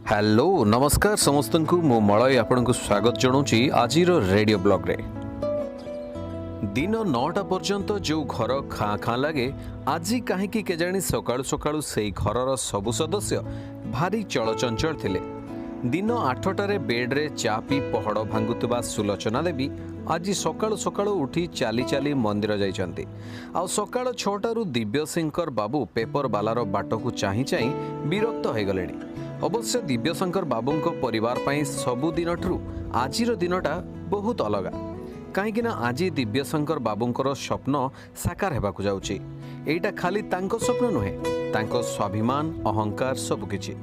Hello, ନମସ୍କାର ସମସ୍ତଙ୍କୁ। ମୁଁ ମଳୟ ଆପଣଙ୍କୁ ସ୍ୱାଗତ ଜଣାଉଛି ଆଜିର ରେଡ଼ିଓ ବ୍ଲଗ୍ରେ। ଦିନ 9ଟା ପର୍ଯ୍ୟନ୍ତ ଯେଉଁ ଘର ଖାଁ ଖାଁ ଲାଗେ, ଆଜି କାହିଁକି କେଜାଣି ସକାଳୁ ସକାଳୁ ସେଇ ଘରର ସବୁ ସଦସ୍ୟ ଭାରି ଚଳଚଞ୍ଚଳ ଥିଲେ। ଦିନ 8ଟାରେ ବେଡ୍ରେ ଚା ପିଇ ପହଡ଼ ଭାଙ୍ଗୁଥିବା ସୁଲୋଚନା ଦେବୀ ଆଜି ସକାଳୁ ସକାଳୁ ଉଠି ଚାଲି ଚାଲି ମନ୍ଦିର ଯାଇଛନ୍ତି। ଆଉ ସକାଳ 6ଟାରୁ ଦିବ୍ୟଶଙ୍କର ବାବୁ ପେପର ବାଲାର ବାଟକୁ ଚାହିଁ ଚାହିଁ ବିରକ୍ତ ହୋଇଗଲେଣି। ଅବଶ୍ୟ ଦିବ୍ୟଶଙ୍କର ବାବୁଙ୍କ ପରିବାର ପାଇଁ ସବୁଦିନଠାରୁ ଆଜିର ଦିନଟା ବହୁତ ଅଲଗା, କାହିଁକିନା ଆଜି ଦିବ୍ୟଶଙ୍କର ବାବୁଙ୍କର ସ୍ୱପ୍ନ ସାକାର ହେବାକୁ ଯାଉଛି। ଏଇଟା ଖାଲି ତାଙ୍କ ସ୍ୱପ୍ନ ନୁହେଁ, ତାଙ୍କ ସ୍ୱାଭିମାନ, ଅହଙ୍କାର, ସବୁକିଛି।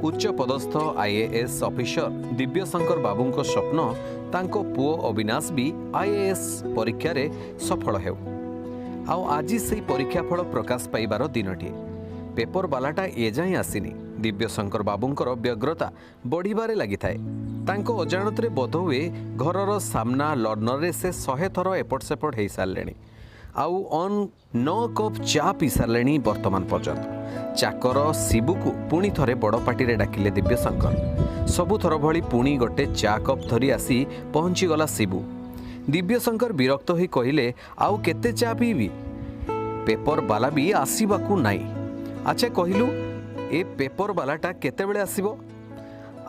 ଉଚ୍ଚ ପଦସ୍ଥ ଆଇଏଏସ୍ ଅଫିସର ଦିବ୍ୟଶଙ୍କର ବାବୁଙ୍କ ସ୍ୱପ୍ନ ତାଙ୍କ ପୁଅ ଅବିନାଶ ବି ଆଇଏଏସ୍ ପରୀକ୍ଷାରେ ସଫଳ ହେଉ। ଆଉ ଆଜି ସେଇ ପରୀକ୍ଷା ଫଳ ପ୍ରକାଶ ପାଇବାର ଦିନଟିଏ। ପେପର ବାଲାଟା ଏଯାଏଁ ଆସିନି। ଦିବ୍ୟଶଙ୍କର ବାବୁଙ୍କର ବ୍ୟଗ୍ରତା ବଢ଼ିବାରେ ଲାଗିଥାଏ। ତାଙ୍କ ଅଜାଣତରେ ବୋଧହୁଏ ଘରର ସାମ୍ନା ଲର୍ଣ୍ଣରରେ ସେ 100 ଥର ଏପଟ ସେପଟ ହେଇସାରିଲେଣି ଆଉ 9 କପ୍ ଚା ପିଇ ସାରିଲେଣି ବର୍ତ୍ତମାନ ପର୍ଯ୍ୟନ୍ତ। ଚାକର ଶିବୁକୁ ପୁଣି ଥରେ ବଡ଼ ପାଟିରେ ଡାକିଲେ ଦିବ୍ୟଶଙ୍କର। ସବୁଥର ଭଳି ପୁଣି ଗୋଟେ ଚା କପ୍ ଧରି ଆସି ପହଞ୍ଚିଗଲା ଶିବୁ। ଦିବ୍ୟଶଙ୍କର ବିରକ୍ତ ହୋଇ କହିଲେ, "ଆଉ କେତେ ଚା ପିଇବି? ପେପର ବାଲା ବି ଆସିବାକୁ ନାହିଁ। ଆଚ୍ଛା କହିଲୁ, ଏ ପେପର ବାଲାଟା କେତେବେଳେ ଆସିବ?"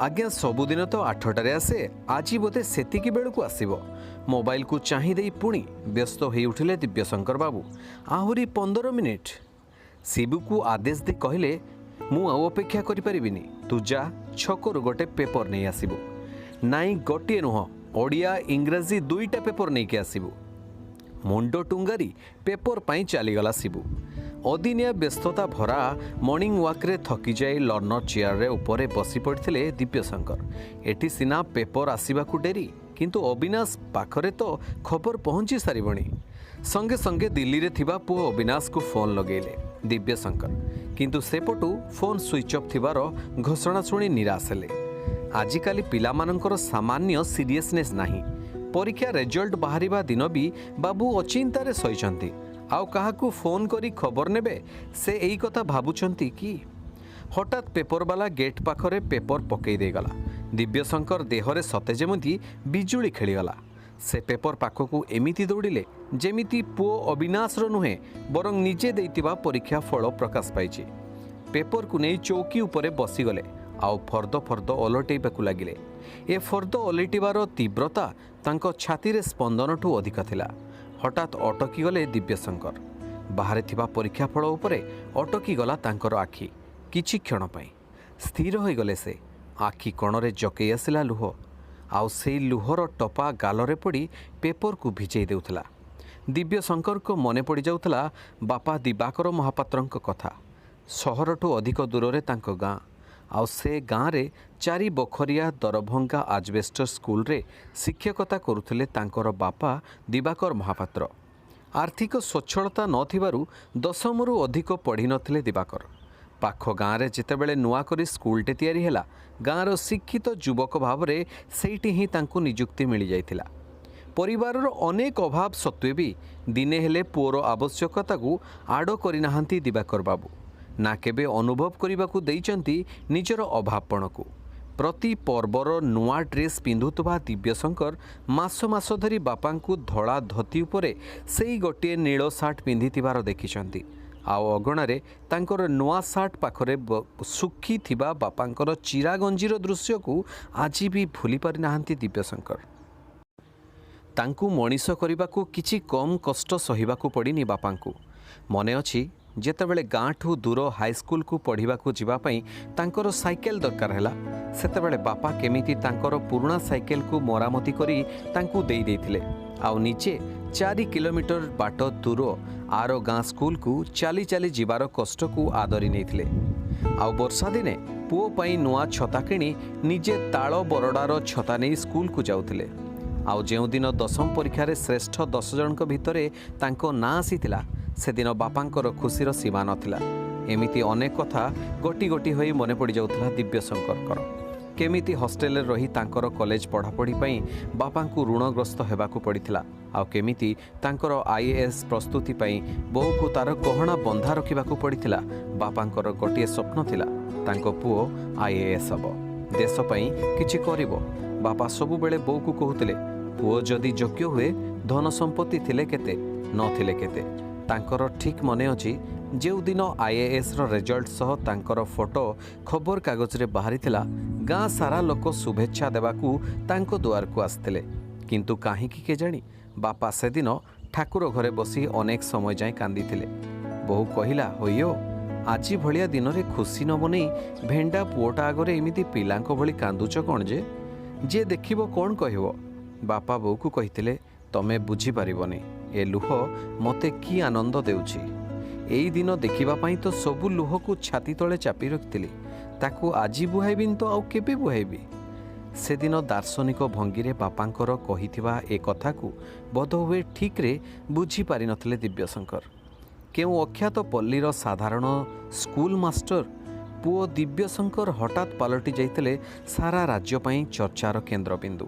"ଆଜ୍ଞା, ସବୁଦିନ ତ 8ଟାରେ ଆସେ, ଆଜି ବୋଧେ ସେତିକି ବେଳକୁ ଆସିବ।" ମୋବାଇଲକୁ ଚାହିଁ ଦେଇ ପୁଣି ବ୍ୟସ୍ତ ହୋଇଉଠିଲେ ଦିବ୍ୟଶଙ୍କର ବାବୁ। ଆହୁରି 15 ମିନିଟ୍। ଶିବୁକୁ ଆଦେଶ ଦେଇ କହିଲେ, "ମୁଁ ଆଉ ଅପେକ୍ଷା କରିପାରିବିନି। ତୁ ଯା, ଛକରୁ ଗୋଟେ ପେପର ନେଇ ଆସିବୁ। ନାଇଁ, ଗୋଟିଏ ନୁହଁ, ଓଡ଼ିଆ ଇଂରାଜୀ ଦୁଇଟା ପେପର ନେଇକି ଆସିବୁ।" ମୁଣ୍ଡ ଟୁଙ୍ଗାରି ପେପର ପାଇଁ ଚାଲିଗଲା ଶିବୁ। ଅଦିନିଆ ବ୍ୟସ୍ତତା ଭରା ମର୍ଣ୍ଣିଂ ୱାକ୍ରେ ଥକିଯାଇ ଲର୍ଣ୍ଣର ଚେୟାରରେ ଉପରେ ବସି ପଡ଼ିଥିଲେ ଦିବ୍ୟଶଙ୍କର। ଏଠି ସିନା ପେପର ଆସିବାକୁ ଡେରି, କିନ୍ତୁ ଅବିନାଶ ପାଖରେ ତ ଖବର ପହଞ୍ଚି ସାରିବଣି। ସଙ୍ଗେ ସଙ୍ଗେ ଦିଲ୍ଲୀରେ ଥିବା ପୁଅ ଅବିନାଶକୁ ଫୋନ୍ ଲଗେଇଲେ ଦିବ୍ୟଶଙ୍କର। କିନ୍ତୁ ସେପଟୁ ଫୋନ୍ ସୁଇଚ୍ ଅଫ୍ ଥିବାର ଘୋଷଣା ଶୁଣି ନିରାଶ ହେଲେ। ଆଜିକାଲି ପିଲାମାନଙ୍କର ସାମାନ୍ୟ ସିରିୟସନେସ୍ ନାହିଁ। ପରୀକ୍ଷା ରେଜଲ୍ଟ ବାହାରିବା ଦିନ ବି ବାବୁ ଅଚିନ୍ତାରେ ଶୋଇଛନ୍ତି, ଆଉ କାହାକୁ ଫୋନ୍ କରି ଖବର ନେବେ ସେ ଏଇ କଥା ଭାବୁଛନ୍ତି କି ହଠାତ୍ ପେପରବାଲା ଗେଟ୍ ପାଖରେ ପେପର ପକେଇ ଦେଇଗଲା। ଦିବ୍ୟଶଙ୍କର ଦେହରେ ସତେ ଯେମିତି ବିଜୁଳି ଖେଳିଗଲା। ସେ ପେପର ପାଖକୁ ଏମିତି ଦୌଡ଼ିଲେ, ଯେମିତି ପୁଅ ଅବିନାଶର ନୁହେଁ, ବରଂ ନିଜେ ଦେଇଥିବା ପରୀକ୍ଷା ଫଳ ପ୍ରକାଶ ପାଇଛି। ପେପରକୁ ନେଇ ଚୌକି ଉପରେ ବସିଗଲେ ଆଉ ଫର୍ଦ୍ଦ ଫର୍ଦ୍ଦ ଓଲଟେଇବାକୁ ଲାଗିଲେ। ଏ ଫର୍ଦ୍ଦ ଓଲଟିବାର ତୀବ୍ରତା ତାଙ୍କ ଛାତିରେ ସ୍ପନ୍ଦନଠୁ ଅଧିକ ଥିଲା। ହଠାତ୍ ଅଟକିଗଲେ ଦିବ୍ୟଶଙ୍କର। ବାହାରେ ଥିବା ପରୀକ୍ଷା ଫଳ ଉପରେ ଅଟକିଗଲା ତାଙ୍କର ଆଖି। କିଛି କ୍ଷଣ ପାଇଁ ସ୍ଥିର ହୋଇଗଲେ ସେ। ଆଖି କଣରେ ଜକେଇ ଆସିଲା ଲୁହ, ଆଉ ସେଇ ଲୁହର ଟପା ଗାଲରେ ପଡ଼ି ପେପରକୁ ଭିଜେଇ ଦେଉଥିଲା। ଦିବ୍ୟଶଙ୍କରଙ୍କ ମନେ ପଡ଼ିଯାଉଥିଲା ବାପା ଦିବାକର ମହାପାତ୍ରଙ୍କ କଥା। ସହରଠୁ ଅଧିକ ଦୂରରେ ତାଙ୍କ ଗାଁ, ଆଉ ସେ ଗାଁରେ ଚାରି ବଖରିଆ ଦରଭଙ୍ଗା ଆଜବେଷ୍ଟର ସ୍କୁଲରେ ଶିକ୍ଷକତା କରୁଥିଲେ ତାଙ୍କର ବାପା ଦିବାକର ମହାପାତ୍ର। ଆର୍ଥିକ ସ୍ୱଚ୍ଛଳତା ନଥିବାରୁ ଦଶମରୁ ଅଧିକ ପଢ଼ିନଥିଲେ ଦିବାକର। ପାଖ ଗାଁରେ ଯେତେବେଳେ ନୂଆ କରି ସ୍କୁଲଟେ ତିଆରି ହେଲା, ଗାଁର ଶିକ୍ଷିତ ଯୁବକ ଭାବରେ ସେଇଠି ହିଁ ତାଙ୍କୁ ନିଯୁକ୍ତି ମିଳିଯାଇଥିଲା। ପରିବାରର ଅନେକ ଅଭାବ ସତ୍ତ୍ୱେ ବି ଦିନେ ହେଲେ ପୁଅର ଆବଶ୍ୟକତାକୁ ଆଡ଼ କରିନାହାନ୍ତି ଦିବାକର ବାବୁ, ନା କେବେ ଅନୁଭବ କରିବାକୁ ଦେଇଛନ୍ତି ନିଜର ଅଭାବପଣକୁ। ପ୍ରତି ପର୍ବର ନୂଆ ଡ୍ରେସ୍ ପିନ୍ଧୁଥିବା ଦିବ୍ୟଶଙ୍କର ମାସ ମାସ ଧରି ବାପାଙ୍କୁ ଧଳା ଧୋତି ଉପରେ ସେଇ ଗୋଟିଏ ନୀଳ ସାର୍ଟ ପିନ୍ଧିଥିବାର ଦେଖିଛନ୍ତି। ଆଉ ଅଗଣାରେ ତାଙ୍କର ନୂଆ ସାର୍ଟ ପାଖରେ ଶୁଖିଥିବା ବାପାଙ୍କର ଚିରାଗଞ୍ଜିର ଦୃଶ୍ୟକୁ ଆଜି ବି ଭୁଲି ପାରିନାହାନ୍ତି ଦିବ୍ୟଶଙ୍କର। ତାଙ୍କୁ ମଣିଷ କରିବାକୁ କିଛି କମ୍ କଷ୍ଟ ସହିବାକୁ ପଡ଼ିନି ବାପାଙ୍କୁ। ମନେ ଅଛି, ଯେତେବେଳେ ଗାଁଠୁ ଦୂର ହାଇସ୍କୁଲକୁ ପଢ଼ିବାକୁ ଯିବା ପାଇଁ ତାଙ୍କର ସାଇକେଲ ଦରକାର ହେଲା, ସେତେବେଳେ ବାପା କେମିତି ତାଙ୍କର ପୁରୁଣା ସାଇକେଲକୁ ମରାମତି କରି ତାଙ୍କୁ ଦେଇ ଦେଇଥିଲେ, ଆଉ ନିଜେ 4 କିଲୋମିଟର ବାଟ ଦୂର ଆର ଗାଁ ସ୍କୁଲକୁ ଚାଲି ଚାଲି ଯିବାର କଷ୍ଟକୁ ଆଦରି ନେଇଥିଲେ। ଆଉ ବର୍ଷା ଦିନେ ପୁଅ ପାଇଁ ନୂଆ ଛତା କିଣି ନିଜେ ତାଳ ବରଡ଼ାର ଛତା ନେଇ ସ୍କୁଲକୁ ଯାଉଥିଲେ। ଆଉ ଯେଉଁଦିନ ଦଶମ ପରୀକ୍ଷାରେ ଶ୍ରେଷ୍ଠ 10 ଜଣଙ୍କ ଭିତରେ ତାଙ୍କ ନାଁ ଆସିଥିଲା, ସେଦିନ ବାପାଙ୍କର ଖୁସିର ସୀମା ନଥିଲା। ଏମିତି ଅନେକ କଥା ଗୋଟି ଗୋଟି ହୋଇ ମନେ ପଡ଼ିଯାଉଥିଲା ଦିବ୍ୟଶଙ୍କରଙ୍କର। କେମିତି ହଷ୍ଟେଲରେ ରହି ତାଙ୍କର କଲେଜ ପଢ଼ାପଢ଼ି ପାଇଁ ବାପାଙ୍କୁ ଋଣଗ୍ରସ୍ତ ହେବାକୁ ପଡ଼ିଥିଲା, ଆଉ କେମିତି ତାଙ୍କର ଆଇଏଏସ୍ ପ୍ରସ୍ତୁତି ପାଇଁ ବୋଉକୁ ତାର ଗହଣା ବନ୍ଧା ରଖିବାକୁ ପଡ଼ିଥିଲା। ବାପାଙ୍କର ଗୋଟିଏ ସ୍ୱପ୍ନ ଥିଲା, ତାଙ୍କ ପୁଅ ଆଇଏଏସ୍ ହେବ। ଦେଶ ପାଇଁ କିଛି କରିବ। ବାପା ସବୁବେଳେ ବୋଉକୁ କହୁଥିଲେ, ପୁଅ ଯଦି ଯୋଗ୍ୟ ହୁଏ, ଧନ ସମ୍ପତ୍ତି ଥିଲେ କେତେ, ନଥିଲେ କେତେ। ତାଙ୍କର ଠିକ୍ ମନେ ଅଛି, ଯେଉଁଦିନ ଆଇଏଏସ୍ର ରେଜଲ୍ଟ ସହ ତାଙ୍କର ଫଟୋ ଖବରକାଗଜରେ ବାହାରିଥିଲା, ଗାଁ ସାରା ଲୋକ ଶୁଭେଚ୍ଛା ଦେବାକୁ ତାଙ୍କ ଦୁଆରକୁ ଆସିଥିଲେ। କିନ୍ତୁ କାହିଁକି କେଜାଣି ବାପା ସେଦିନ ଠାକୁର ଘରେ ବସି ଅନେକ ସମୟ ଯାଏଁ କାନ୍ଦିଥିଲେ। ବୋହୂ କହିଲା, ହୋଇଓ, ଆଜି ଭଳିଆ ଦିନରେ ଖୁସି ନ ବନେଇ ଭେଣ୍ଡା ପୁଅଟା ଆଗରେ ଏମିତି ପିଲାଙ୍କ ଭଳି କାନ୍ଦୁଛ କ'ଣ ଯେ? ଯିଏ ଦେଖିବ କ'ଣ କହିବ? ବାପା ବୋଉକୁ କହିଥିଲେ, ତମେ ବୁଝିପାରିବନି ଏ ଲୁହ ମୋତେ କି ଆନନ୍ଦ ଦେଉଛି। ଏଇ ଦିନ ଦେଖିବା ପାଇଁ ତ ସବୁ ଲୁହକୁ ଛାତି ତଳେ ଚାପି ରଖିଥିଲି। ତାକୁ ଆଜି ବୁହାଇବିନି ତ ଆଉ କେବେ ବୁହାଇବି? ସେଦିନ ଦାର୍ଶନିକ ଭଙ୍ଗୀରେ ବାପାଙ୍କର କହିଥିବା ଏ କଥାକୁ ବୋଧହୁଏ ଠିକ୍ରେ ବୁଝିପାରିନଥିଲେ ଦିବ୍ୟଶଙ୍କର। କେଉଁ ଅଖ୍ୟାତ ପଲ୍ଲୀର ସାଧାରଣ ସ୍କୁଲ ମାଷ୍ଟର ପୁଅ ଦିବ୍ୟଶଙ୍କର ହଠାତ୍ ପାଲଟି ଯାଇଥିଲେ ସାରା ରାଜ୍ୟ ପାଇଁ ଚର୍ଚ୍ଚାର କେନ୍ଦ୍ରବିନ୍ଦୁ।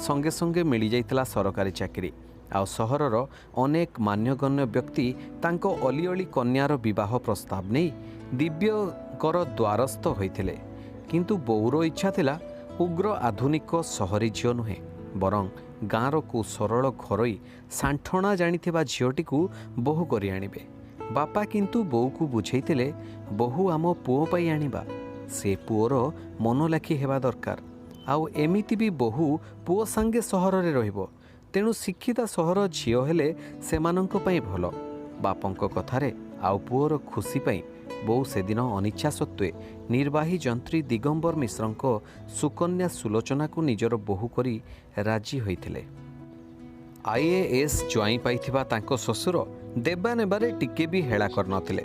ସଙ୍ଗେ ସଙ୍ଗେ ମିଳିଯାଇଥିଲା ସରକାରୀ ଚାକିରି, ଆଉ ସହରର ଅନେକ ମାନ୍ୟଗଣ୍ୟ ବ୍ୟକ୍ତି ତାଙ୍କ ଅଲିଅଳି କନ୍ୟାର ବିବାହ ପ୍ରସ୍ତାବ ନେଇ ଦିବ୍ୟଙ୍କର ଦ୍ୱାରସ୍ଥ ହୋଇଥିଲେ। କିନ୍ତୁ ବୋଉର ଇଚ୍ଛା ଥିଲା ଉଗ୍ର ଆଧୁନିକ ସହରୀ ଝିଅ ନୁହେଁ, ବରଂ ଗାଁର କୋଉ ସରଳ ଘରୋଇ ସାଣ୍ଠଣା ଜାଣିଥିବା ଝିଅଟିକୁ ବୋହୂ କରି ଆଣିବେ। ବାପା କିନ୍ତୁ ବୋଉକୁ ବୁଝେଇଥିଲେ, ବୋହୂ ଆମ ପୁଅ ପାଇଁ ଆଣିବା, ସେ ପୁଅର ମନଲାଖି ହେବା ଦରକାର। ଆଉ ଏମିତି ବି ବୋହୂ ପୁଅ ସାଙ୍ଗେ ସହରରେ ରହିବ, ତେଣୁ ଶିକ୍ଷିତା ସହର ଝିଅ ହେଲେ ସେମାନଙ୍କ ପାଇଁ ଭଲ। ବାପଙ୍କ କଥାରେ ଆଉ ପୁଅର ଖୁସି ପାଇଁ ବୋଉ ସେଦିନ ଅନିଚ୍ଛା ସତ୍ତ୍ୱେ ନିର୍ବାହୀ ଯନ୍ତ୍ରୀ ଦିଗମ୍ବର ମିଶ୍ରଙ୍କ ସୁକନ୍ୟା ସୁଲୋଚନାକୁ ନିଜର ବୋହୂ କରି ରାଜି ହୋଇଥିଲେ। ଆଇଏଏସ୍ ଜ୍ୱାଇଁ ପାଇଥିବା ତାଙ୍କ ଶ୍ୱଶୁର ଦେବା ନେବାରେ ଟିକେ ବି ହେଳା କରିନଥିଲେ।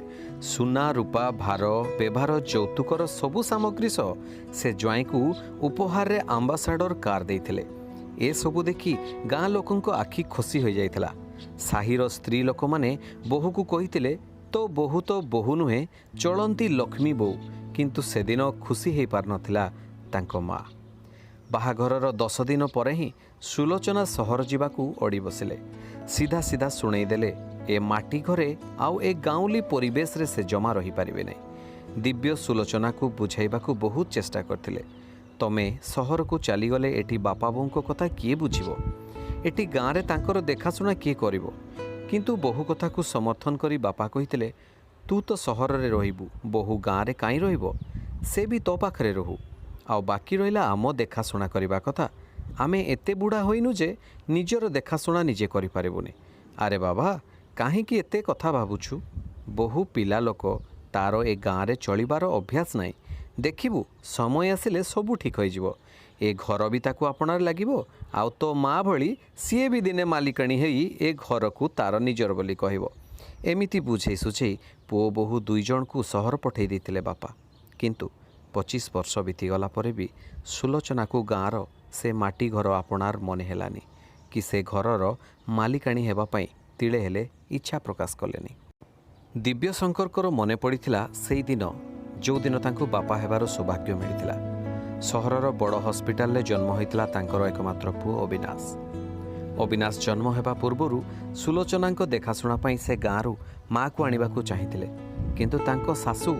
ସୁନା ରୂପା, ଭାର ବେଭାର, ଯୌତୁକର ସବୁ ସାମଗ୍ରୀ ସହ ସେ ଜ୍ୱାଇଁକୁ ଉପହାରରେ ଆମ୍ବାସାଡ଼ର କାର୍ ଦେଇଥିଲେ। ଏସବୁ ଦେଖି ଗାଁ ଲୋକଙ୍କ ଆଖି ଖୋସି ହୋଇଯାଇଥିଲା। ସାହିର ସ୍ତ୍ରୀ ଲୋକମାନେ ବୋହୂକୁ କହିଥିଲେ, ତୋ ବୋହୂ ତ ବୋହୂ ନୁହେଁ, ଚଳନ୍ତି ଲକ୍ଷ୍ମୀ ବୋହୂ। କିନ୍ତୁ ସେଦିନ ଖୁସି ହେଇପାରିନଥିଲା ତାଙ୍କ ମା। ବାହାଘରର 10 ଦିନ ପରେ ହିଁ ସୁଲୋଚନା ସହର ଯିବାକୁ ଅଡ଼ି ବସିଲେ। ସିଧା ସିଧା ଶୁଣେଇ ଦେଲେ, ଏ ମାଟି ଘରେ ଆଉ ଏ ଗାଉଁଲି ପରିବେଶରେ ସେ ଜମା ରହିପାରିବେ ନାହିଁ। ଦିବ୍ୟ ସୁଲୋଚନାକୁ ବୁଝାଇବାକୁ ବହୁତ ଚେଷ୍ଟା କରିଥିଲେ। ତମେ ସହରକୁ ଚାଲିଗଲେ ଏଠି ବାପା ବୋଉଙ୍କ କଥା କିଏ ବୁଝିବ? ଏଠି ଗାଁରେ ତାଙ୍କର ଦେଖାଶୁଣା କିଏ କରିବ? କିନ୍ତୁ ବୋହୂ କଥାକୁ ସମର୍ଥନ କରି ବାପା କହିଥିଲେ, ତୁ ତ ସହରରେ ରହିବୁ, ବୋହୂ ଗାଁରେ କାହିଁ ରହିବ? ସେ ବି ତୋ ପାଖରେ ରହୁ। ଆଉ ବାକି ରହିଲା ଆମ ଦେଖାଶୁଣା କରିବା କଥା, ଆମେ ଏତେ ବୁଢ଼ା ହୋଇନୁ ଯେ ନିଜର ଦେଖାଶୁଣା ନିଜେ କରିପାରିବୁନି। ଆରେ ବାବା, କାହିଁକି ଏତେ କଥା ଭାବୁଛୁ? ବୋହୂ ପିଲା ଲୋକ, ତାର ଏ ଗାଁରେ ଚଳିବାର ଅଭ୍ୟାସ ନାହିଁ। ଦେଖିବୁ, ସମୟ ଆସିଲେ ସବୁ ଠିକ୍ ହୋଇଯିବ। ଏ ଘର ବି ତାକୁ ଆପଣାର ଲାଗିବ, ଆଉ ତୋ ମା ଭଳି ସିଏ ବି ଦିନେ ମାଲିକାଣୀ ହେଇ ଏ ଘରକୁ ତାର ନିଜର ବୋଲି କହିବ। ଏମିତି ବୁଝେଇ ସୁଝେଇ ପୁଅ ବୋହୂ ଦୁଇ ଜଣକୁ ସହର ପଠେଇ ଦେଇଥିଲେ ବାପା। କିନ୍ତୁ 25 ବର୍ଷ ବିତିଗଲା ପରେ ବି ସୁଲୋଚନାକୁ ଗାଁର ସେ ମାଟି ଘର ଆପଣାର ମନେ ହେଲାନି କି ସେ ଘରର ମାଲିକାଣୀ ହେବା ପାଇଁ ତିଳେ ହେଲେ ଇଚ୍ଛା ପ୍ରକାଶ କଲେନି। ଦିବ୍ୟଶଙ୍କରଙ୍କର ମନେ ପଡ଼ିଥିଲା ସେଇ ଦିନ, ଯେଉଁଦିନ ତାଙ୍କୁ ବାପା ହେବାର ସୌଭାଗ୍ୟ ମିଳିଥିଲା। ସହରର ବଡ଼ ହସ୍ପିଟାଲରେ ଜନ୍ମ ହୋଇଥିଲା ତାଙ୍କର ଏକମାତ୍ର ପୁଅ ଅବିନାଶ। ଅବିନାଶ ଜନ୍ମ ହେବା ପୂର୍ବରୁ ସୁଲୋଚନାଙ୍କ ଦେଖାଶୁଣା ପାଇଁ ସେ ଗାଁରୁ ମାଆକୁ ଆଣିବାକୁ ଚାହିଁଥିଲେ। କିନ୍ତୁ ତାଙ୍କ ଶାଶୁ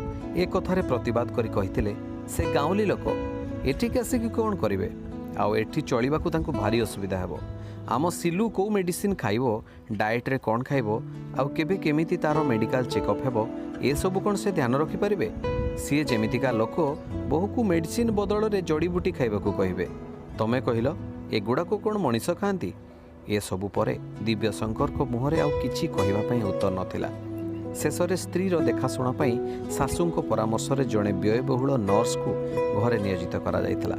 ଏ କଥାରେ ପ୍ରତିବାଦ କରି କହିଥିଲେ, ସେ ଗାଉଁଲି ଲୋକ, ଏଠିକି ଆସିକି କ'ଣ କରିବେ? ଆଉ ଏଠି ଚଳିବାକୁ ତାଙ୍କୁ ଭାରି ଅସୁବିଧା ହେବ। ଆମ ସିଲୁ କେଉଁ ମେଡ଼ିସିନ ଖାଇବ, ଡାଏଟ୍ରେ କ'ଣ ଖାଇବ, ଆଉ କେବେ କେମିତି ତା'ର ମେଡ଼ିକାଲ ଚେକଅପ୍ ହେବ, ଏସବୁ କ'ଣ ସେ ଧ୍ୟାନ ରଖିପାରିବେ? ସିଏ ଯେମିତିକା ଲୋକ, ବୋହୂକୁ ମେଡ଼ିସିନ ବଦଳରେ ଜଡ଼ିବୁଟି ଖାଇବାକୁ କହିବେ। ତମେ କହିଲ, ଏଗୁଡ଼ାକ କ'ଣ ମଣିଷ ଖାଆନ୍ତି? ଏସବୁ ପରେ ଦିବ୍ୟଶଙ୍କରଙ୍କ ମୁହଁରେ ଆଉ କିଛି କହିବା ପାଇଁ ଉତ୍ତର ନଥିଲା। ଶେଷରେ ସ୍ତ୍ରୀର ଦେଖାଶୁଣା ପାଇଁ ଶାଶୁଙ୍କ ପରାମର୍ଶରେ ଜଣେ ବ୍ୟୟବହୁଳ ନର୍ସକୁ ଘରେ ନିୟୋଜିତ କରାଯାଇଥିଲା।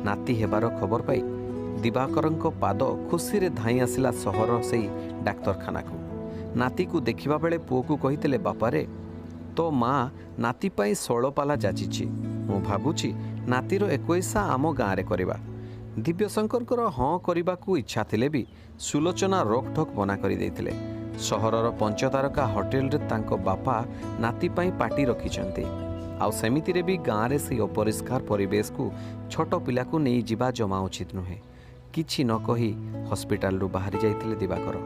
ନାତି ହେବାର ଖବର ପାଇ ଦିବାକରଙ୍କ ପାଦ ଖୁସିରେ ଧାଇଁ ଆସିଲା ସହର ସେଇ ଡାକ୍ତରଖାନାକୁ। ନାତିକୁ ଦେଖିବା ବେଳେ ପୁଅକୁ କହିଥିଲେ, ବାପାରେ, ତୋ ମା ନାତି ପାଇଁ ଷୋଳପାଲା ଯାଚିଛି। ମୁଁ ଭାବୁଛି ନାତିର ଏକୋଇଶା ଆମ ଗାଁରେ କରିବା। ଦିବ୍ୟଶଙ୍କରଙ୍କର ହଁ କରିବାକୁ ଇଚ୍ଛା ଥିଲେ ବି ସୁଲୋଚନା ରୋକଠୋକ୍ ମନା କରିଦେଇଥିଲେ। ସହରର ପଞ୍ଚତାରକା ହୋଟେଲରେ ତାଙ୍କ ବାପା ନାତି ପାଇଁ ପାର୍ଟି ରଖିଛନ୍ତି, ଆଉ ସେମିତିରେ ବି ଗାଁରେ ସେଇ ଅପରିଷ୍କାର ପରିବେଶକୁ ଛୋଟ ପିଲାକୁ ନେଇଯିବା ଜମା ଉଚିତ ନୁହେଁ। କିଛି ନ କହି ହସ୍ପିଟାଲରୁ ବାହାରି ଯାଇଥିଲେ ଦିବାକର।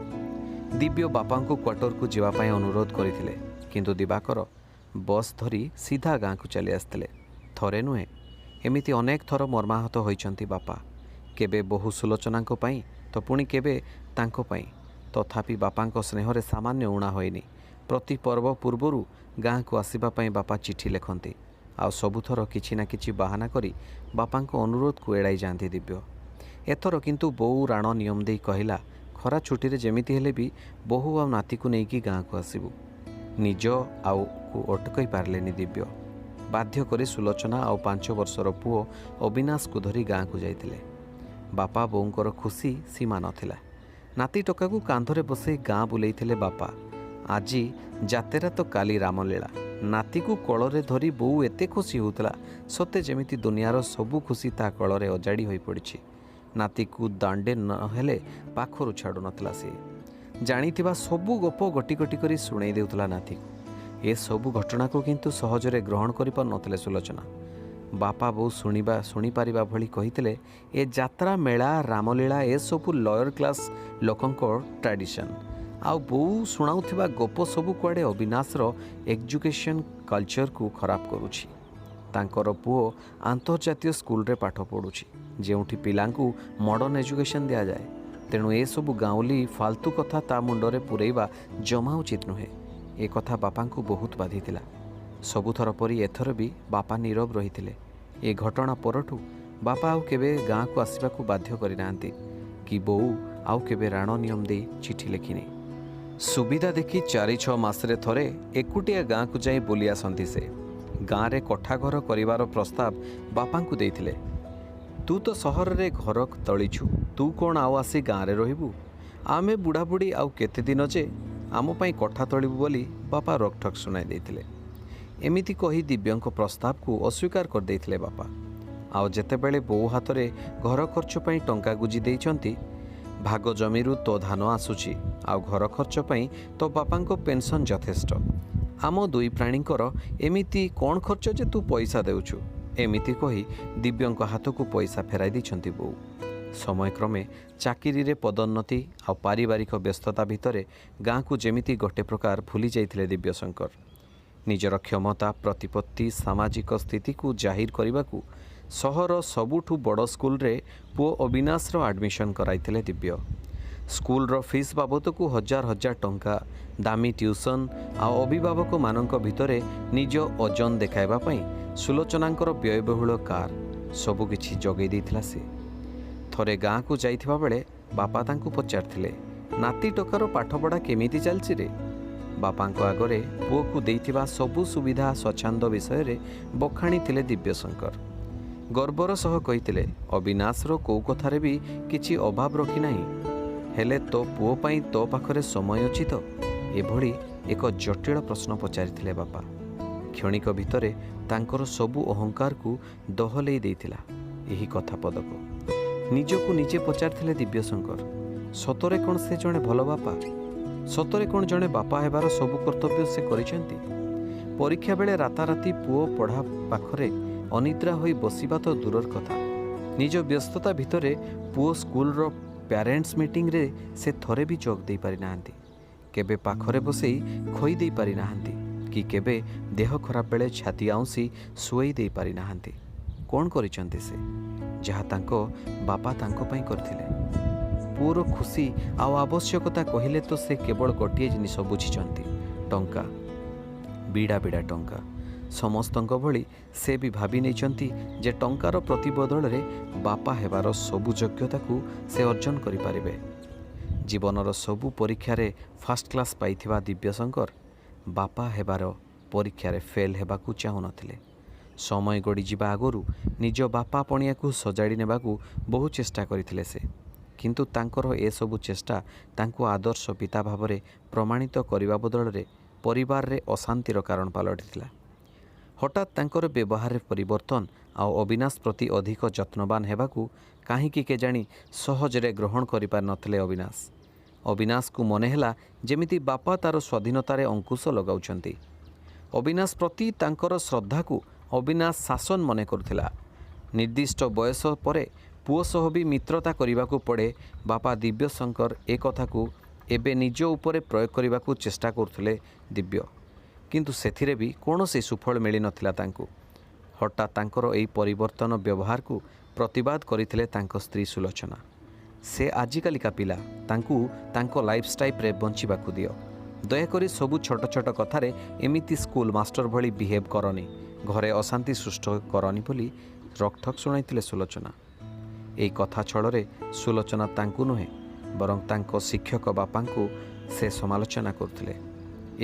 ଦିବ୍ୟ ବାପାଙ୍କୁ କ୍ୱାର୍ଟରକୁ ଯିବା ପାଇଁ ଅନୁରୋଧ କରିଥିଲେ, କିନ୍ତୁ ଦିବାକର ବସ୍ ଧରି ସିଧା ଗାଁକୁ ଚାଲି ଆସିଥିଲେ। ଥରେ ନୁହେଁ, ଏମିତି ଅନେକ ଥର ମର୍ମାହତ ହୋଇଛନ୍ତି ବାପା। କେବେ ବୋହୂ ସୁଲୋଚନାଙ୍କ ପାଇଁ ତ ପୁଣି କେବେ ତାଙ୍କ ପାଇଁ। ତଥାପି ବାପାଙ୍କ ସ୍ନେହରେ ସାମାନ୍ୟ ଊଣା ହୋଇନି। ପ୍ରତି ପର୍ବ ପୂର୍ବରୁ ଗାଁକୁ ଆସିବା ପାଇଁ ବାପା ଚିଠି ଲେଖନ୍ତି। ଆଉ ସବୁଥର କିଛି ନା କିଛି ବାହାନା କରି ବାପାଙ୍କ ଅନୁରୋଧକୁ ଏଡ଼ାଇ ଯାଆନ୍ତି ଦିବ୍ୟ। ଏଥର କିନ୍ତୁ ବୋଉ ରାଣ ନିୟମ ଦେଇ କହିଲା, ଖରା ଛୁଟିରେ ଯେମିତି ହେଲେ ବି ବୋହୂ ଆଉ ନାତିକୁ ନେଇକି ଗାଁକୁ ଆସିବୁ। ନିଜ ଆଉକୁ ଅଟକାଇ ପାରିଲେନି ଦିବ୍ୟ। ବାଧ୍ୟ କରି ସୁଲୋଚନା ଆଉ 5 ବର୍ଷର ପୁଅ ଅବିନାଶକୁ ଧରି ଗାଁକୁ ଯାଇଥିଲେ। ବାପା ବୋଉଙ୍କର ଖୁସି ସୀମା ନଥିଲା। ନାତି ଟୋକାକୁ କାନ୍ଧରେ ବସେଇ ଗାଁ ବୁଲେଇଥିଲେ ବାପା। ଆଜି ଯାତେରା ତ କାଲି ରାମଲୀଳା। ନାତିକୁ କୋଳରେ ଧରି ବୋଉ ଏତେ ଖୁସି ହେଉଥିଲା, ସତେ ଯେମିତି ଦୁନିଆର ସବୁ ଖୁସି ତା କୋଳରେ ଅଜାଡ଼ି ହୋଇପଡ଼ିଛି। ନାତିକୁ ଦାଣ୍ଡେ ନହେଲେ ପାଖରୁ ଛାଡ଼ୁନଥିଲା ସିଏ। ଜାଣିଥିବା ସବୁ ଗପ ଗୋଟି ଗୋଟି କରି ଶୁଣେଇ ଦେଉଥିଲା ନାତିକୁ। ଏସବୁ ଘଟଣାକୁ କିନ୍ତୁ ସହଜରେ ଗ୍ରହଣ କରିପାରୁନଥିଲେ ସୁଲୋଚନା। ବାପା ବୋଉ ଶୁଣିପାରିବା ଭଳି କହିଥିଲେ, ଏ ଯାତ୍ରା ମେଳା ରାମଲୀଳା ଏସବୁ ଲୟର କ୍ଲାସ୍ ଲୋକଙ୍କ ଟ୍ରାଡ଼ିସନ୍। ଆଉ ବୋଉ ଶୁଣାଉଥିବା ଗପ ସବୁ କୁଆଡ଼େ ଅବିନାଶର ଏଜୁକେସନ୍ କଲଚରକୁ ଖରାପ କରୁଛି। ତାଙ୍କର ପୁଅ ଆନ୍ତର୍ଜାତୀୟ ସ୍କୁଲରେ ପାଠ ପଢ଼ୁଛି, ଯେଉଁଠି ପିଲାଙ୍କୁ ମଡ଼ର୍ଣ୍ଣ ଏଜୁକେସନ୍ ଦିଆଯାଏ। ତେଣୁ ଏସବୁ ଗାଉଁଲି ଫାଲତୁ କଥା ତା ମୁଣ୍ଡରେ ପୂରେଇବା ଜମା ଉଚିତ ନୁହେଁ। ଏ କଥା ବାପାଙ୍କୁ ବହୁତ ବାଧିଥିଲା। ସବୁଥର ପରି ଏଥର ବି ବାପା ନୀରବ ରହିଥିଲେ। ଏ ଘଟଣା ପରଠୁ ବାପା ଆଉ କେବେ ଗାଁକୁ ଆସିବାକୁ ବାଧ୍ୟ କରିନାହାନ୍ତି କି ବୋଉ ଆଉ କେବେ ରାଣ ନିୟମ ଦେଇ ଚିଠି ଲେଖିନି। ସୁବିଧା ଦେଖି 4-6 ମାସରେ ଥରେ ଏକୁଟିଆ ଗାଁକୁ ଯାଇ ବୁଲି ଆସନ୍ତି ସେ। ଗାଁରେ କୋଠାଘର କରିବାର ପ୍ରସ୍ତାବ ବାପାଙ୍କୁ ଦେଇଥିଲେ। ତୁ ତ ସହରରେ ଘର ତଳିଛୁ, ତୁ କ'ଣ ଆଉ ଆସି ଗାଁରେ ରହିବୁ? ଆମେ ବୁଢ଼ାବୁଢ଼ୀ ଆଉ କେତେ ଦିନ ଯେ ଆମ ପାଇଁ କୋଠା ତଳିବୁ ବୋଲି ବାପା ରୋକଠୋକ୍ ଶୁଣାଇ ଦେଇଥିଲେ। ଏମିତି କହି ଦିବ୍ୟଙ୍କ ପ୍ରସ୍ତାବକୁ ଅସ୍ୱୀକାର କରିଦେଇଥିଲେ ବାପା। ଆଉ ଯେତେବେଳେ ବୋଉ ହାତରେ ଘର ଖର୍ଚ୍ଚ ପାଇଁ ଟଙ୍କା ଗୁଞ୍ଜି ଦେଇଛନ୍ତି, ଭାଗ ଜମିରୁ ତୋ ଧାନ ଆସୁଛି, ଆଉ ଘର ଖର୍ଚ୍ଚ ପାଇଁ ତୋ ବାପାଙ୍କ ପେନ୍ସନ୍ ଯଥେଷ୍ଟ, ଆମ ଦୁଇ ପ୍ରାଣୀଙ୍କର ଏମିତି କ'ଣ ଖର୍ଚ୍ଚ ଯେ ତୁ ପଇସା ଦେଉଛୁ? ଏମିତି କହି ଦିବ୍ୟଙ୍କ ହାତକୁ ପଇସା ଫେରାଇ ଦେଇଛନ୍ତି ବୋଉ। ସମୟକ୍ରମେ ଚାକିରିରେ ପଦୋନ୍ନତି ଆଉ ପାରିବାରିକ ବ୍ୟସ୍ତତା ଭିତରେ ଗାଁକୁ ଯେମିତି ଗୋଟେ ପ୍ରକାର ଭୁଲି ଯାଇଥିଲେ ଦିବ୍ୟଶଙ୍କର। ନିଜର କ୍ଷମତା, ପ୍ରତିପତ୍ତି, ସାମାଜିକ ସ୍ଥିତିକୁ ଜାହିର କରିବାକୁ ସହର ସବୁଠୁ ବଡ଼ ସ୍କୁଲରେ ପୁଅ ଅବିନାଶର ଆଡ଼ମିସନ୍ କରାଇଥିଲେ ଦିବ୍ୟ। ସ୍କୁଲର ଫିସ୍ ବାବଦକୁ ହଜାର ହଜାର ଟଙ୍କା, ଦାମୀ ଟ୍ୟୁସନ୍ ଆଉ ଅଭିଭାବକମାନଙ୍କ ଭିତରେ ନିଜ ଓଜନ ଦେଖାଇବା ପାଇଁ ସୁଲୋଚନାଙ୍କର ବ୍ୟୟବହୁଳ କାର୍ ସବୁକିଛି ଯୋଗାଇ ଦେଇଥିଲା ସେ। ଥରେ ଗାଁକୁ ଯାଇଥିବା ବେଳେ ବାପା ତାଙ୍କୁ ପଚାରିଥିଲେ, ନାତି ଟୋକାର ପାଠପଢ଼ା କେମିତି ଚାଲିଛି ରେ? ବାପାଙ୍କ ଆଗରେ ପୁଅକୁ ଦେଇଥିବା ସବୁ ସୁବିଧା ସ୍ୱଚ୍ଛନ୍ଦ ବିଷୟରେ ବଖାଣିଥିଲେ ଦିବ୍ୟଶଙ୍କର। ଗର୍ବର ସହ କହିଥିଲେ, ଅବିନାଶର କୋଉ କଥାରେ ବି କିଛି ଅଭାବ ରଖିନାହିଁ, ହେଲେ ତୋ ପୁଅ ପାଇଁ ତୋ ପାଖରେ ସମୟ ଅଛି ତ? ଏଭଳି ଏକ ଜଟିଳ ପ୍ରଶ୍ନ ପଚାରିଥିଲେ ବାପା। କ୍ଷଣିକ ଭିତରେ ତାଙ୍କର ସବୁ ଅହଙ୍କାରକୁ ଦୋହଲେଇ ଦେଇଥିଲା ଏହି କଥା ପଦକ। ନିଜକୁ ନିଜେ ପଚାରିଥିଲେ ଦିବ୍ୟଶଙ୍କର, ସତରେ କ'ଣ ସେ ଜଣେ ଭଲ ବାପା? ସତରେ କ'ଣ ଜଣେ ବାପା ହେବାର ସବୁ କର୍ତ୍ତବ୍ୟ ସେ କରିଛନ୍ତି? ପରୀକ୍ଷା ବେଳେ ରାତାରାତି ପୁଅ ପଢ଼ା ପାଖରେ ଅନିଦ୍ରା ହୋଇ ବସିବା ତ ଦୂରର କଥା, ନିଜ ବ୍ୟସ୍ତତା ଭିତରେ ପୁଅ ସ୍କୁଲର ପ୍ୟାରେଣ୍ଟସ୍ ମିଟିଂରେ ସେ ଥରେ ବି ଯୋଗ ଦେଇପାରିନାହାନ୍ତି, କେବେ ପାଖରେ ବସେଇ ଖୋଇ ଦେଇପାରିନାହାନ୍ତି କି କେବେ ଦେହ ଖରାପ ବେଳେ ଛାତି ଆଉଁସି ଶୁଆଇ ଦେଇପାରିନାହାନ୍ତି। କ'ଣ କରିଛନ୍ତି ସେ, ଯାହା ତାଙ୍କ ବାପା ତାଙ୍କ ପାଇଁ କରିଥିଲେ? ପୁଅର ଖୁସି ଆଉ ଆବଶ୍ୟକତା କହିଲେ ତ ସେ କେବଳ ଗୋଟିଏ ଜିନିଷ ବୁଝିଛନ୍ତି, ଟଙ୍କା, ବିଡ଼ା ବିଡ଼ା ଟଙ୍କା। ସମସ୍ତଙ୍କ ଭଳି ସେ ବି ଭାବି ନେଇଛନ୍ତି ଯେ ଟଙ୍କାର ପ୍ରତିବଦଳରେ ବାପା ହେବାର ସବୁ ଯୋଗ୍ୟତାକୁ ସେ ଅର୍ଜନ କରିପାରିବେ। ଜୀବନର ସବୁ ପରୀକ୍ଷାରେ ଫାର୍ଷ୍ଟ କ୍ଲାସ୍ ପାଇଥିବା ଦିବ୍ୟଶଙ୍କର ବାପା ହେବାର ପରୀକ୍ଷାରେ ଫେଲ୍ ହେବାକୁ ଚାହୁଁନଥିଲେ। ସମୟ ଗଡ଼ିଯିବା ଆଗରୁ ନିଜ ବାପା ପଣିଆକୁ ସଜାଡ଼ି ନେବାକୁ ବହୁ ଚେଷ୍ଟା କରିଥିଲେ ସେ, କିନ୍ତୁ ତାଙ୍କର ଏସବୁ ଚେଷ୍ଟା ତାଙ୍କୁ ଆଦର୍ଶ ପିତା ଭାବରେ ପ୍ରମାଣିତ କରିବା ବଦଳରେ ପରିବାରରେ ଅଶାନ୍ତିର କାରଣ ପାଲଟିଥିଲା। ହଠାତ୍ ତାଙ୍କର ବ୍ୟବହାରରେ ପରିବର୍ତ୍ତନ ଆଉ ଅବିନାଶ ପ୍ରତି ଅଧିକ ଯତ୍ନବାନ ହେବାକୁ କାହିଁକି କେଜାଣି ସହଜରେ ଗ୍ରହଣ କରିପାରିନଥିଲେ ଅବିନାଶ। ଅବିନାଶକୁ ମନେ ହେଲା ଯେମିତି ବାପା ତା'ର ସ୍ୱାଧୀନତାରେ ଅଙ୍କୁଶ ଲଗାଉଛନ୍ତି। ଅବିନାଶ ପ୍ରତି ତାଙ୍କର ଶ୍ରଦ୍ଧାକୁ ଅବିନାଶ ଶାସନ ମନେ କରୁଥିଲା। ନିର୍ଦ୍ଦିଷ୍ଟ ବୟସ ପରେ ପୁଅ ସହ ବି ମିତ୍ରତା କରିବାକୁ ପଡ଼େ। ବାପା ଦିବ୍ୟଶଙ୍କର ଏ କଥାକୁ ଏବେ ନିଜ ଉପରେ ପ୍ରୟୋଗ କରିବାକୁ ଚେଷ୍ଟା କରୁଥିଲେ ଦିବ୍ୟ, କିନ୍ତୁ ସେଥିରେ ବି କୌଣସି ସୁଫଳ ମିଳିନଥିଲା ତାଙ୍କୁ। ହଠାତ୍ ତାଙ୍କର ଏଇ ପରିବର୍ତ୍ତନ ବ୍ୟବହାରକୁ ପ୍ରତିବାଦ କରିଥିଲେ ତାଙ୍କ ସ୍ତ୍ରୀ ସୁଲୋଚନା। ସେ ଆଜିକାଲିକା ପିଲା, ତାଙ୍କୁ ତାଙ୍କ ଲାଇଫ୍ ଷ୍ଟାଇଲ୍ରେ ବଞ୍ଚିବାକୁ ଦିଅ। ଦୟାକରି ସବୁ ଛୋଟ ଛୋଟ କଥାରେ ଏମିତି ସ୍କୁଲ ମାଷ୍ଟର ଭଳି ବିହେଭ୍ କରନି, ଘରେ ଅଶାନ୍ତି ସୃଷ୍ଟି କରନି ବୋଲି ରୋକଠୋକ୍ ଶୁଣାଇଥିଲେ ସୁଲୋଚନା। ଏଇ କଥା ଛଳରେ ସୁଲୋଚନା ତାଙ୍କୁ ନୁହେଁ, ବରଂ ତାଙ୍କ ଶିକ୍ଷକ ବାପାଙ୍କୁ ସେ ସମାଲୋଚନା କରୁଥିଲେ।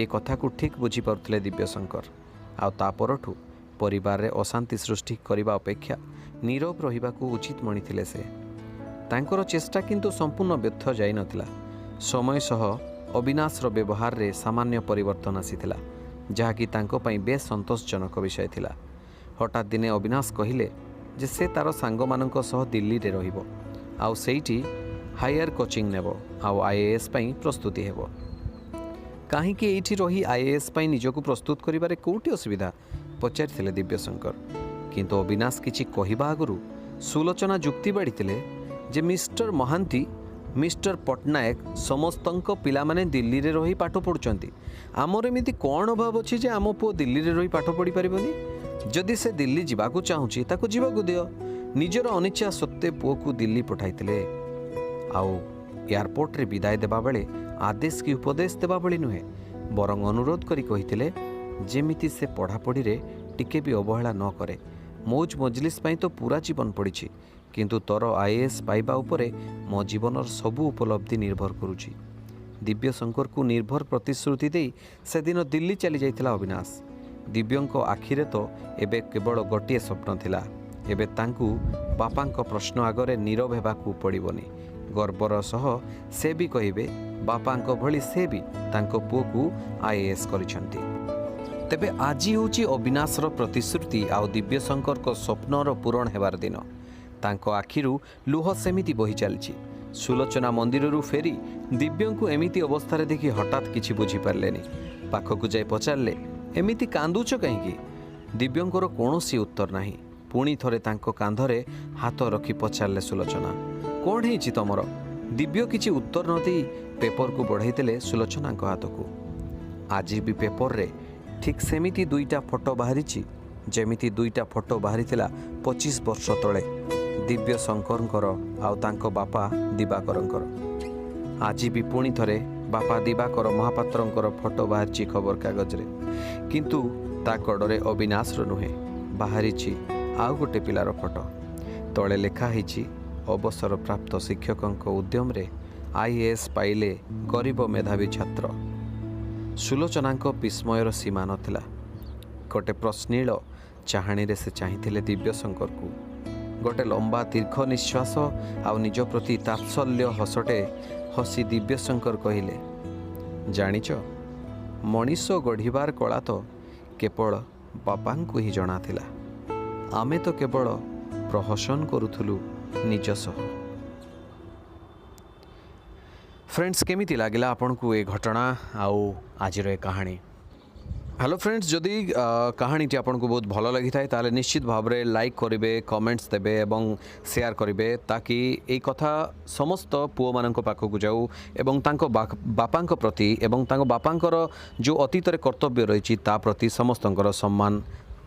ଏ କଥାକୁ ଠିକ୍ ବୁଝିପାରୁଥିଲେ ଦିବ୍ୟଶଙ୍କର। ଆଉ ତା ପରଠୁ ପରିବାରରେ ଅଶାନ୍ତି ସୃଷ୍ଟି କରିବା ଅପେକ୍ଷା ନୀରବ ରହିବାକୁ ଉଚିତ ମଣିଥିଲେ ସେ। ତାଙ୍କର ଚେଷ୍ଟା କିନ୍ତୁ ସମ୍ପୂର୍ଣ୍ଣ ବ୍ୟର୍ଥ ଯାଇନଥିଲା। ସମୟ ସହ ଅବିନାଶର ବ୍ୟବହାରରେ ସାମାନ୍ୟ ପରିବର୍ତ୍ତନ ଆସିଥିଲା, ଯାହାକି ତାଙ୍କ ପାଇଁ ବେଶ ସନ୍ତୋଷଜନକ ବିଷୟ ଥିଲା। ହଠାତ୍ ଦିନେ ଅବିନାଶ କହିଲେ ଯେ ସେ ତା'ର ସାଙ୍ଗମାନଙ୍କ ସହ ଦିଲ୍ଲୀରେ ରହିବ, ଆଉ ସେଇଠି ହାୟର କୋଚିଂ ନେବ, ଆଉ ଆଇଏଏସ୍ ପାଇଁ ପ୍ରସ୍ତୁତି ହେବ। କାହିଁକି ଏଇଠି ରହି ଆଇଏଏସ୍ ପାଇଁ ନିଜକୁ ପ୍ରସ୍ତୁତ କରିବାରେ କେଉଁଠି ଅସୁବିଧା, ପଚାରିଥିଲେ ଦିବ୍ୟଶଙ୍କର। କିନ୍ତୁ ଅବିନାଶ କିଛି କହିବା ଆଗରୁ ସୁଲୋଚନା ଯୁକ୍ତି ବାଢ଼ିଥିଲେ ଯେ ମିଷ୍ଟର ମହାନ୍ତି, ମିଷ୍ଟର ପଟ୍ଟନାୟକ ସମସ୍ତଙ୍କ ପିଲାମାନେ ଦିଲ୍ଲୀରେ ରହି ପାଠ ପଢ଼ୁଛନ୍ତି। ଆମର ଏମିତି କ'ଣ ଅଭାବ ଅଛି ଯେ ଆମ ପୁଅ ଦିଲ୍ଲୀରେ ରହି ପାଠ ପଢ଼ିପାରିବନି? ଯଦି ସେ ଦିଲ୍ଲୀ ଯିବାକୁ ଚାହୁଁଛି, ତାକୁ ଯିବାକୁ ଦିଅ। ନିଜର ଅନିଚ୍ଛା ସତ୍ତ୍ୱେ ପୁଅକୁ ଦିଲ୍ଲୀ ପଠାଇଥିଲେ। ଆଉ ଏୟାରପୋର୍ଟରେ ବିଦାୟ ଦେବା ବେଳେ ଆଦେଶ କି ଉପଦେଶ ଦେବା ଭଳି ନୁହେଁ, ବରଂ ଅନୁରୋଧ କରି କହିଥିଲେ ଯେମିତି ସେ ପଢ଼ାପଢ଼ିରେ ଟିକେ ବି ଅବହେଳା ନ କରେ। ମୌଜ ମଜଲିସ୍ ପାଇଁ ତ ପୁରା ଜୀବନ ପଡ଼ିଛି, କିନ୍ତୁ ତୋର ଆଇଏଏସ୍ ପାଇବା ଉପରେ ମୋ ଜୀବନର ସବୁ ଉପଲବ୍ଧି ନିର୍ଭର କରୁଛି। ଦିବ୍ୟଶଙ୍କରକୁ ନିର୍ଭର ପ୍ରତିଶ୍ରୁତି ଦେଇ ସେଦିନ ଦିଲ୍ଲୀ ଚାଲି ଯାଇଥିଲା ଅବିନାଶ। ଦିବ୍ୟଙ୍କ ଆଖିରେ ତ ଏବେ କେବଳ ଗୋଟିଏ ସ୍ୱପ୍ନ ଥିଲା। ଏବେ ତାଙ୍କୁ ବାପାଙ୍କ ପ୍ରଶ୍ନ ଆଗରେ ନୀରବ ହେବାକୁ ପଡ଼ିବନି। ଗର୍ବର ସହ ସେ ବି କହିବେ, ବାପାଙ୍କ ଭଳି ସେ ବି ତାଙ୍କ ପୁଅକୁ ଆଇଏଏସ୍ କରିଛନ୍ତି। ତେବେ ଆଜି ହେଉଛି ଅବିନାଶର ପ୍ରତିଶ୍ରୁତି ଆଉ ଦିବ୍ୟଶଙ୍କରଙ୍କ ସ୍ୱପ୍ନର ପୂରଣ ହେବାର ଦିନ। ତାଙ୍କ ଆଖିରୁ ଲୁହ ସେମିତି ବହି ଚାଲିଛି। ସୁଲୋଚନା ମନ୍ଦିରରୁ ଫେରି ଦିବ୍ୟଙ୍କୁ ଏମିତି ଅବସ୍ଥାରେ ଦେଖି ହଠାତ୍ କିଛି ବୁଝିପାରିଲେନି। ପାଖକୁ ଯାଇ ପଚାରିଲେ, ଏମିତି କାନ୍ଦୁଛ କାହିଁକି? ଦିବ୍ୟଙ୍କର କୌଣସି ଉତ୍ତର ନାହିଁ। ପୁଣି ଥରେ ତାଙ୍କ କାନ୍ଧରେ ହାତ ରଖି ପଚାରିଲେ ସୁଲୋଚନା, କ'ଣ ହେଇଛି ତମର? ଦିବ୍ୟ କିଛି ଉତ୍ତର ନ ଦେଇ ପେପରକୁ ବଢ଼ାଇଦେଲେ ସୁଲୋଚନାଙ୍କ ହାତକୁ। ଆଜି ବି ପେପରରେ ଠିକ୍ ସେମିତି ଦୁଇଟା ଫଟୋ ବାହାରିଛି, ଯେମିତି ଦୁଇଟା ଫଟୋ ବାହାରିଥିଲା 25 ବର୍ଷ ତଳେ, ଦିବ୍ୟ ଶଙ୍କରଙ୍କର ଆଉ ତାଙ୍କ ବାପା ଦିବାକରଙ୍କର। ଆଜି ବି ପୁଣି ଥରେ ବାପା ଦିବାକର ମହାପାତ୍ରଙ୍କର ଫଟୋ ବାହାରିଛି ଖବରକାଗଜରେ, କିନ୍ତୁ ତା କଡ଼ରେ ଅବିନାଶର ନୁହେଁ, ବାହାରିଛି ଆଉ ଗୋଟେ ପିଲାର ଫଟୋ। ତଳେ ଲେଖା ହେଇଛି, ଅବସରପ୍ରାପ୍ତ ଶିକ୍ଷକଙ୍କ ଉଦ୍ୟମରେ ଆଇଏଏସ୍ ପାଇଲେ ଗରିବ ମେଧାବୀ ଛାତ୍ର। ସୁଲୋଚନାଙ୍କ ବିସ୍ମୟର ସୀମା ନଥିଲା। ଗୋଟେ ପ୍ରଶ୍ନିଳ ଚାହାଣୀରେ ସେ ଚାହିଁଥିଲେ ଦିବ୍ୟଶଙ୍କରକୁ। ଗୋଟେ ଲମ୍ବା ଦୀର୍ଘ ନିଶ୍ୱାସ ଆଉ ନିଜ ପ୍ରତି ତାତ୍ସଲ୍ୟ ହସଟେ ହସି ଦିବ୍ୟଶଙ୍କର କହିଲେ, ଜାଣିଛ, ମଣିଷ ଗଢ଼ିବାର କଳା ତ କେବଳ ବାପାଙ୍କୁ ହିଁ ଜଣାଥିଲା। ଆମେ ତ କେବଳ ପ୍ରହସନ କରୁଥିଲୁ ନିଜ ସହ। ଫ୍ରେଣ୍ଡସ୍, କେମିତି ଲାଗିଲା ଆପଣଙ୍କୁ ଏ ଘଟଣା ଆଉ ଆଜିର ଏ କାହାଣୀ? ହ୍ୟାଲୋ ଫ୍ରେଣ୍ଡସ୍, ଯଦି କାହାଣୀଟି ଆପଣଙ୍କୁ ବହୁତ ଭଲ ଲାଗିଥାଏ, ତାହେଲେ ନିଶ୍ଚିତ ଭାବରେ ଲାଇକ୍ କରିବେ, କମେଣ୍ଟସ୍ ଦେବେ ଏବଂ ସେୟାର କରିବେ, ତାକି ଏଇ କଥା ସମସ୍ତ ପୁଅମାନଙ୍କ ପାଖକୁ ଯାଉ ଏବଂ ତାଙ୍କ ବାପାଙ୍କ ପ୍ରତି ଏବଂ ତାଙ୍କ ବାପାଙ୍କର ଯେଉଁ ଅତୀତରେ କର୍ତ୍ତବ୍ୟ ରହିଛି ତା ପ୍ରତି ସମସ୍ତଙ୍କର ସମ୍ମାନ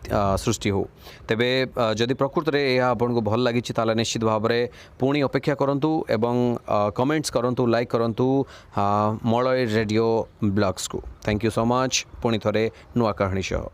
ସୃଷ୍ଟି ହେଉ। ତେବେ ଯଦି ପ୍ରକୃତରେ ଏହା ଆପଣଙ୍କୁ ଭଲ ଲାଗିଛି, ତାହେଲେ ନିଶ୍ଚିତ ଭାବରେ ପୁଣି ଅପେକ୍ଷା କରନ୍ତୁ ଏବଂ କମେଣ୍ଟସ୍ କରନ୍ତୁ, ଲାଇକ୍ କରନ୍ତୁ ମଳୟ radio ବ୍ଲଗ୍ସକୁ। Thank you so much. ପୁଣି ଥରେ ନୂଆ କାହାଣୀ ସହ।